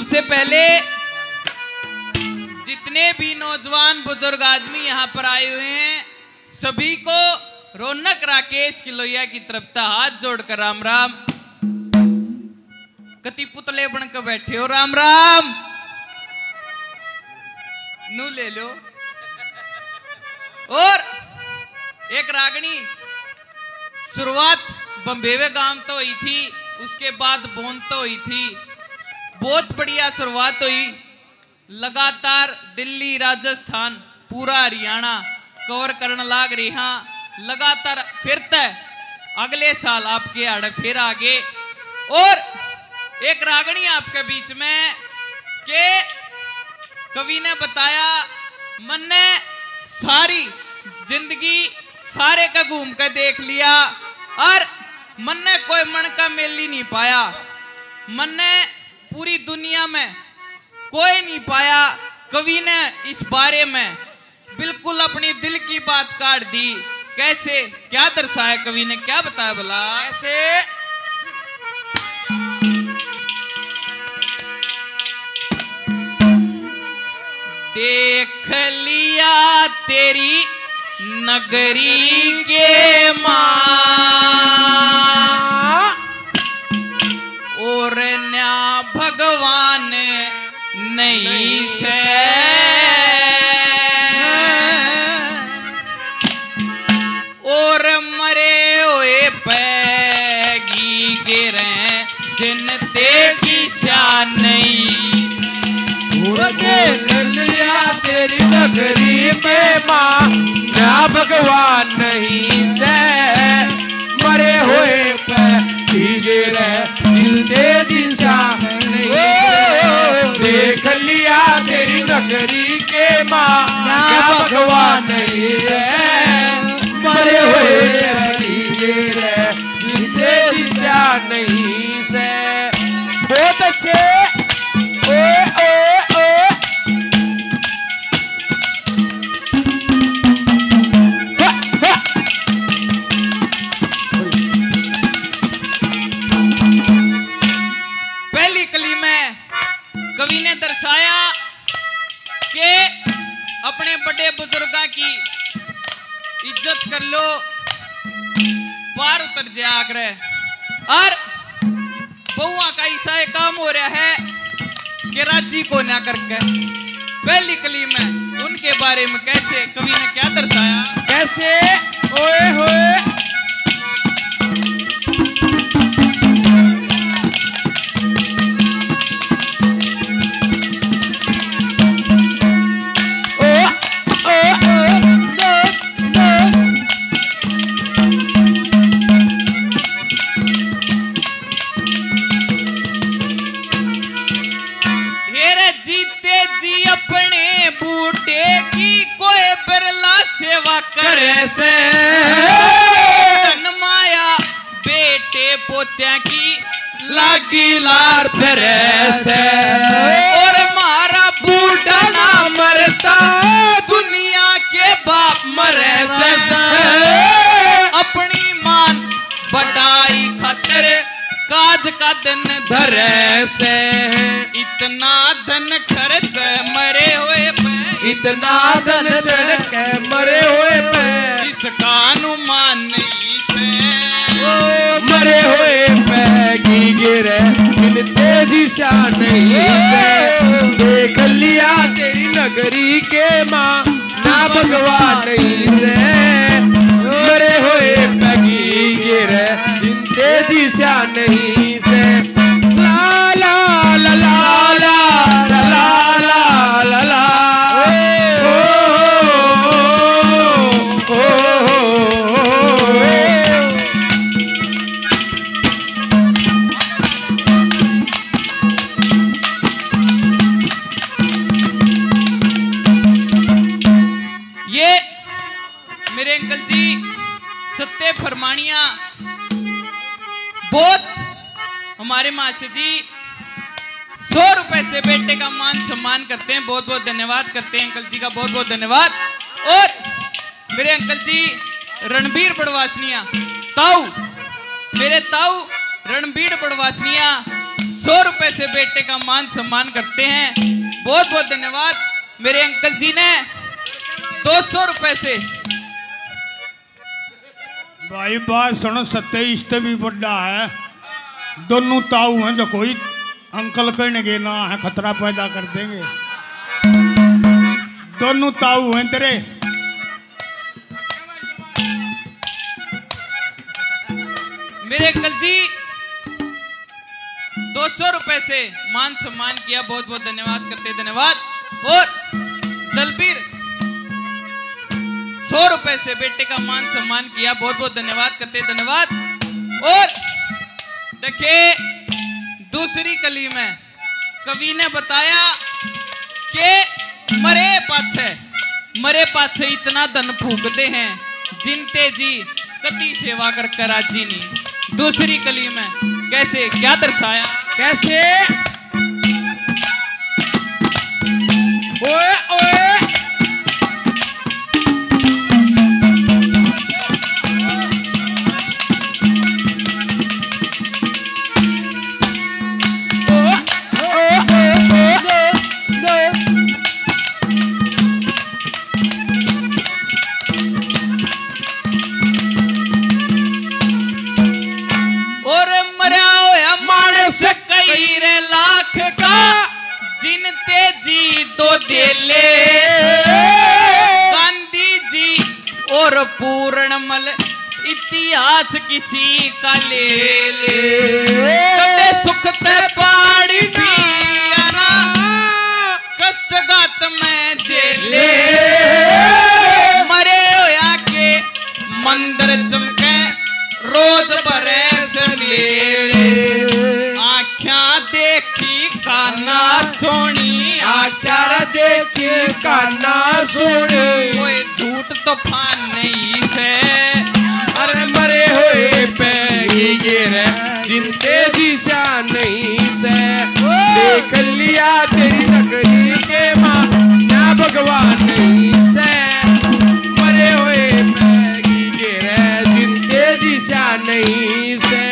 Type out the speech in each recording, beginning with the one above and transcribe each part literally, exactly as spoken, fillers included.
से पहले जितने भी नौजवान बुजुर्ग आदमी यहाँ पर आए हुए हैं, सभी को रौनक राकेश किलोइया की तरफ से हाथ जोड़कर राम राम। कति पुतले बन के बैठे हो, राम राम। नू ले लो। और एक रागनी शुरुआत बम्बेवे गांव तो हुई थी, उसके बाद बोंद तो हुई थी। बहुत बढ़िया शुरुआत हुई। लगातार दिल्ली, राजस्थान, पूरा हरियाणा कवर करने लाग रही हाँ। लगातार फिर तै अगले साल आपके आड़े फिर आगे। और एक रागनी आपके बीच में के कवि ने बताया, मन्ने सारी जिंदगी सारे का घूम के देख लिया और मन्ने कोई मन का मेल ही नहीं पाया। मन्ने पूरी दुनिया में कोई नहीं पाया। कवि ने इस बारे में बिल्कुल अपनी दिल की बात काट दी। कैसे, क्या दर्शाया कवि ने, क्या बताया भला? कैसे? देख लिया तेरी नगरी के माँ, और न्या भगवान नहीं से। और मरे हुए पैगी गिरे जिन तेरी स्या नहीं। और देख लिया तेरी नगरी में माँ, ना भगवान नहीं से। मरे हुए पैगी गिरे जिन तेरी स्या नहीं। देख लिया तेरी नगरी के माँ, ना भगवान नहीं से। मरे हुए पैगी गिरे जिन तेरी स्या नहीं से। बहुत अच्छे। ओए, ओए, ओए। वाह, वाह। पहली कली में कवि ने दर्शाया कि अपने बड़े बुजुर्गां की इज्जत कर लो, पार उतर जाया करे। और बहुआ का ऐसा एक काम हो रहा है कि राजी को ना करके पहली कली में उनके बारे में कैसे कवि ने क्या दर्शाया? कैसे? ओए होए। ओ, ओ, ओ, ओ, ओ। हेरे जीते जी अपने बूढ़े की कोई बिरला सेवा करे से। धन माया बेटे पोत्या की लागी लार फिरे से। और मारा बूढ़ा ना मरता, दुनिया के बाप मरे से। अपनी मान बढ़ाई खातर काज का दिन धरे से। इतना धन खर्च मरे हुए पे। इतना धन चढ़ के मरे हुए पे। जिसका अनुमान नहीं से। ओ, मरे हुए पे की गिरे, इन तेरी स्या नहीं से। देख लिया तेरी नगरी के माँ, ना भगवान नहीं से। मरे हुए पैगी गिरे, जिन तेरी स्या नहीं से। ला, ला, ला, ला। ओ, ओ, ओ, ओ, ओ। ये मेरे अंकल जी सत्य फरमानिया, बहुत हमारे मास्टर जी सौ रुपए से बेटे का मान सम्मान करते हैं। बहुत बहुत धन्यवाद करते हैं अंकल जी का, बहुत बहुत धन्यवाद। और मेरे अंकल जी रणबीर बड़वासनिया, ताऊ, मेरे ताऊ रणबीर बड़वासनिया सौ रुपए से बेटे का मान सम्मान करते हैं। बहुत बहुत धन्यवाद। मेरे अंकल जी ने दो सौ रुपए से। भाई, बात सुनो, सत्य इससे भी बड़ा है। दोनों ताऊ हैं जो कोई अंकल कहने के ना है, खतरा पैदा कर देंगे। दोनों ताऊ हैं तेरे। मेरे अंकल जी, दो सौ रुपए से मान सम्मान किया, बहुत बहुत धन्यवाद करते, धन्यवाद। और दलबीर, सौ रुपए से बेटे का मान सम्मान किया, बहुत बहुत धन्यवाद करते, धन्यवाद। और देखिए, दूसरी कली में कवि ने बताया कि मरे पाछे, मरे पाछे इतना धन फूकते हैं, जिनते जी कति सेवा करके राजी नहीं। दूसरी कली में कैसे, क्या दर्शाया? कैसे? ओए, ओए। और मरया होया मानस कई रे लाख का, जिन ते जी दो देले। गांधी जी और पूरणमल इतिहास किसी का ले ले। कदे सुख ते पानी पिया ना, कष्टघात में जेले। मरे होया के मंदिर चमके, रोज भरे से मेले। आख्या देखी काना सोनी, आख्या देखी काना सोनी। कोई झूठ तूफान नहीं से। अरे मरे होए पे गिरे, जिनते जी सा नहीं से। देख लिया तेरी तकदीर के माँ, ना भगवान नहीं से। मरे होए पे गिरे, जिनते जी सा नहीं से।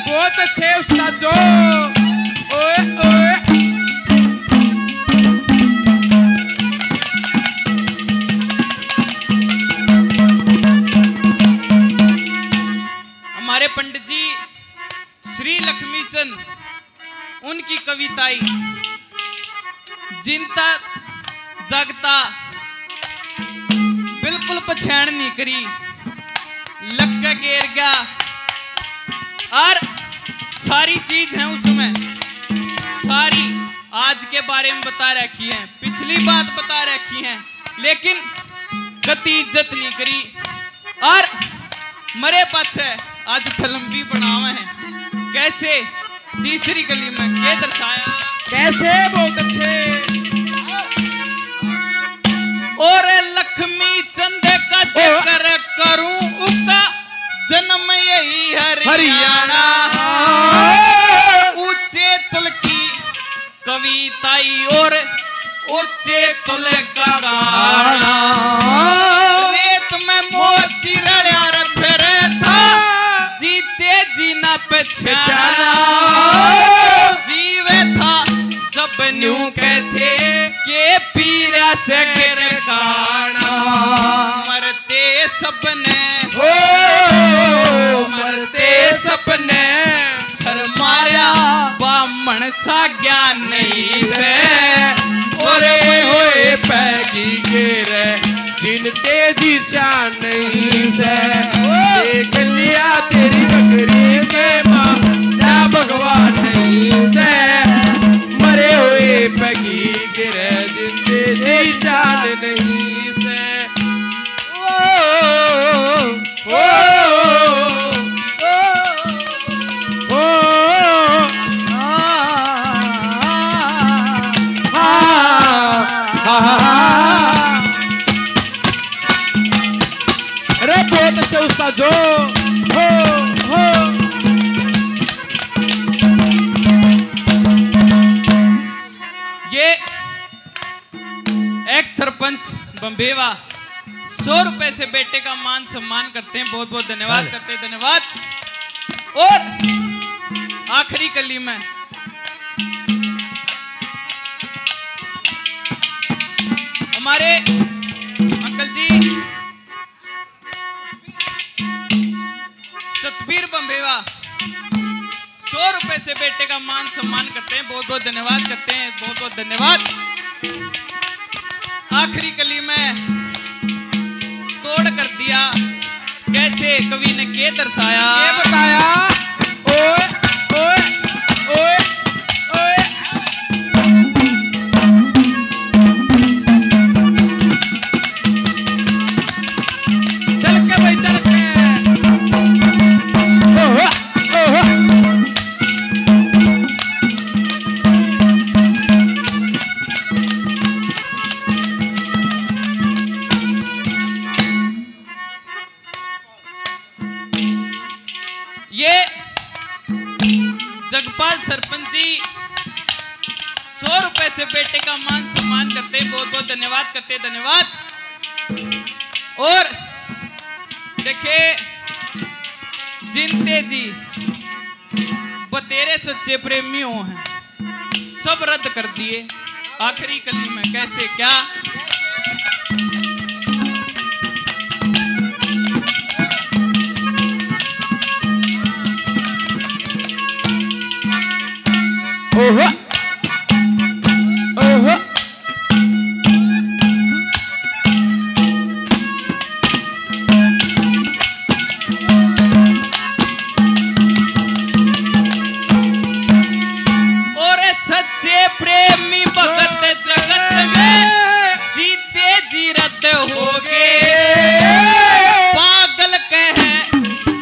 बहुत अच्छे उस्ताद जो। ओए, ओए। हमारे पंडित जी श्री लक्ष्मी चंद, उनकी कविताएं जिनता जागता बिल्कुल पछाण नहीं करी, लग के गेर गया। और सारी चीज है उसमें, सारी आज के बारे में बता रखी है, पिछली बात बता रखी है, लेकिन कती इज्जत नहीं करी। और मरे पाछे आज फिल्म भी बनावे हैं। कैसे? तीसरी कली में के दर्शाया? कैसे? बहुत अच्छे। और लक्ष्मी चंद का ओ। जिक्र करूं, उसका जन्म यही हरियाणा। हरियाणा। ऊंचे तुल की कविताई और ऊंचे तुल का गाना। रेत में मोती रलिया रे फिरे था, जीते जी ना पहचाना। जीवे था जब न्यू कहते के पीरा से गिर गाना। मरते सबने, ओ, मरते सबने शर्माया बामण सा ज्ञान नहीं से। ओरे होए पैगी गेर जिन तेजी शान नहीं से। देख लिया तेरी नगरी के माँ, ना भगवान नहीं से। मरे हुए पैगी गेर जिन तेजी शान नहीं से। ओ, ओ, ओ, ओ, आ, आ, आ, आ। उसका जो हो, हो। ये एक्स सरपंच बम्बेवा सौ रुपए से बेटे का मान सम्मान करते हैं। बहुत बहुत धन्यवाद करते हैं, धन्यवाद। और आखिरी कली में हमारे अंकल जी सतबीर बम्बेवा सौ रुपए से बेटे का मान सम्मान करते हैं। बहुत बहुत धन्यवाद करते हैं, बहुत बहुत धन्यवाद। आखिरी कली में तोड़ कर दिया, कैसे कवि ने के दर्शाया। ये बताया। ओए, ओए, ओए, ओए। चल के भाई, चल के। ओहो, ओहो। ये जगपाल सरपंच जी सौ रुपए से बेटे का मान सम्मान करते, बहुत बहुत धन्यवाद करते, धन्यवाद। और देखिए, जिनते जी बतेरे सच्चे प्रेमी हो हैं, सब रद्द कर दिए। आखिरी कली में कैसे क्या? ओहो, ओहो। और सच्चे प्रेमी भगत जगत में जीते जी रद्द हो गए। पागल कह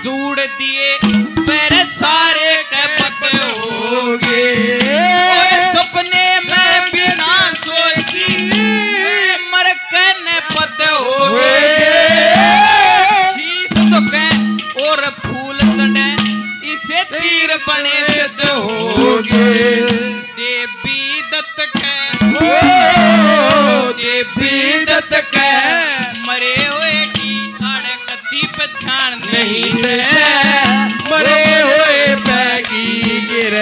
जोड़ दिए पैर सारे के पग हो गए। और सपने में बिना सोची मर के न पद हो गए। शीश झुके और फूल चढ़े, इसे तीर बने सिद्ध हो गए। देवी दत्त के, ओ देवी दत्त के, मरे हुए की आड़ कती पहचान नहीं से, मरे हुए पै की गिर,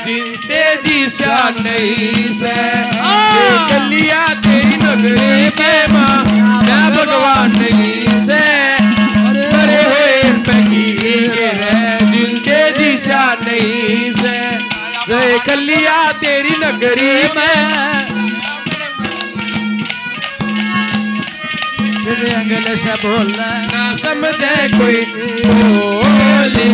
जिनते जी स्या नहीं से। हाँ। देख लिया तेरी नगरी में माँ, मैं भगवान नहीं से, मरे हुए पै की गिर, जिनते जी स्या नहीं से। देख लिया तेरी नगरी में। फिर अंगल से बोला। ना समझे कोई बोली।